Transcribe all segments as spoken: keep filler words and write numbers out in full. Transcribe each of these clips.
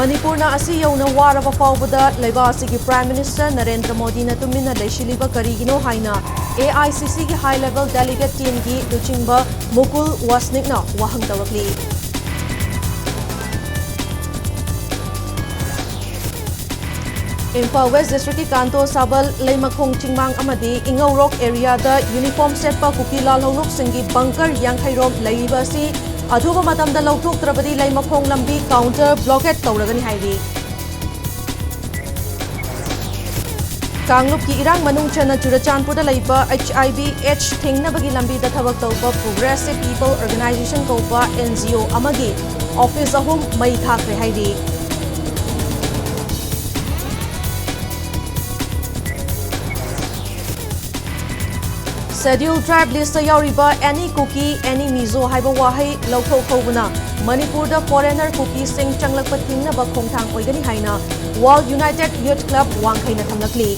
ꯃꯅꯤꯄꯨꯔꯅ ꯑꯁꯤ ꯌꯧꯅ ꯋꯥꯔꯕ ꯐꯥꯎꯕꯗ ꯂꯩꯕꯥꯛ ꯑꯁꯤꯒꯤ Prime Minister ꯅꯔꯦꯟꯗ꯭ꯔ ꯃꯣꯗꯤꯅ ꯇꯨꯃꯤꯟꯅ ꯂꯩꯁꯤꯜꯂꯤꯕ ꯀꯔꯤꯒꯤꯅꯣ ꯍꯥꯏꯅ A I C Cꯒꯤ High Level Delegate Teamꯒꯤ ꯂꯨꯆꯤꯡꯕ ꯃꯨꯀꯨꯜ ꯋꯥꯁꯅꯤꯛꯅ ꯋꯥꯍꯪ ꯇꯧꯔꯛꯂꯤ꯫ ꯏꯝꯐꯥꯜ West Districtꯀꯤ ꯀꯥꯟꯇꯣ ꯁꯥꯕꯜ ꯂꯩꯃꯈꯣꯡ ꯆꯤꯡꯃꯥꯡ ꯑꯃꯗꯤ ꯏꯉꯧꯔꯣꯛ areaꯗ uniform ꯁꯦꯠꯄ ꯀꯨꯀꯤ ꯂꯥꯜꯍꯧꯂꯨꯞꯁꯤꯡꯒꯤ bunker ꯌꯥꯡꯈꯩ ꯔꯣꯝ ꯂꯩꯔꯤꯕ ꯑꯁꯤ ꯑꯊꯨꯕ ꯃꯇꯝꯗ ꯂꯧꯊꯣꯛꯇ꯭ꯔꯕꯗꯤ ꯂꯩꯃꯈꯣꯡ ꯂꯝꯕꯤ counter blockade ꯇꯧꯔꯒꯅꯤ ꯍꯥꯏꯔꯤ꯫ ꯀꯥꯡꯂꯨꯞꯀꯤ ꯏꯔꯥꯡ ꯃꯅꯨꯡ ꯆꯟꯅ ꯆꯨꯔꯆꯥꯟꯄꯨꯔꯗ ꯂꯩꯕ H I V AIDS ꯊꯤꯡꯅꯕꯒꯤ ꯂꯝꯕꯤꯗ ꯊꯕꯛ ꯇꯧꯕ Progressive People Organisation ꯀꯧꯕ N G O ꯑꯃꯒꯤ office ꯑꯍꯨꯝ ꯃꯩ ꯊꯥꯈ꯭ꯔꯦ ꯍꯥꯏꯔꯤ꯫ Scheduled Tribe listꯇ ꯌꯥꯎꯔꯤꯕ any Kuki, any Mizo ꯍꯥꯏꯕ ꯋꯥꯍꯩ ꯂꯧꯊꯣꯛꯍꯧꯕꯅ ꯃꯅꯤꯄꯨꯔꯗ foreigner ꯀꯨꯀꯤꯁꯤꯡ ꯆꯪꯂꯛꯄ ꯊꯤꯡꯅꯕ ꯈꯣꯡꯊꯥꯡ ꯑꯣꯏꯒꯅꯤ ꯍꯥꯏꯅ World United Youth Club ꯋꯥꯡꯈꯩꯅ ꯊꯝꯂꯛꯂꯤ꯫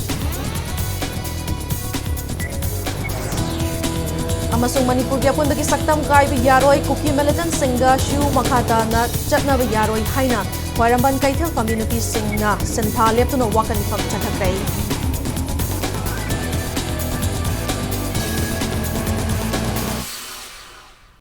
ꯑꯃꯁꯨꯡ ꯃꯅꯤꯄꯨꯔꯒꯤ ꯑꯄꯨꯟꯕꯒꯤ ꯁꯛꯇꯝ ꯀꯥꯏꯕ ꯌꯥꯔꯣꯏ, ꯀꯨꯀꯤ militantꯁꯤꯡꯒ ꯁꯤꯌꯨ ꯃꯈꯥ ꯇꯥꯅ ꯆꯠꯅꯕ ꯌꯥꯔꯣꯏ ꯍꯥꯏꯅ ꯈ꯭ꯋꯥꯏꯔꯝꯕꯟ ꯀꯩꯊꯦꯜ ꯐꯝꯕꯤ ꯅꯨꯄꯤꯁꯤꯡꯅ ꯁꯤꯟꯊꯥ ꯂꯦꯞꯇꯨꯅ ꯋꯥꯀꯠ ꯃꯤꯐꯝ ꯆꯠꯊꯈ꯭ꯔꯦ꯫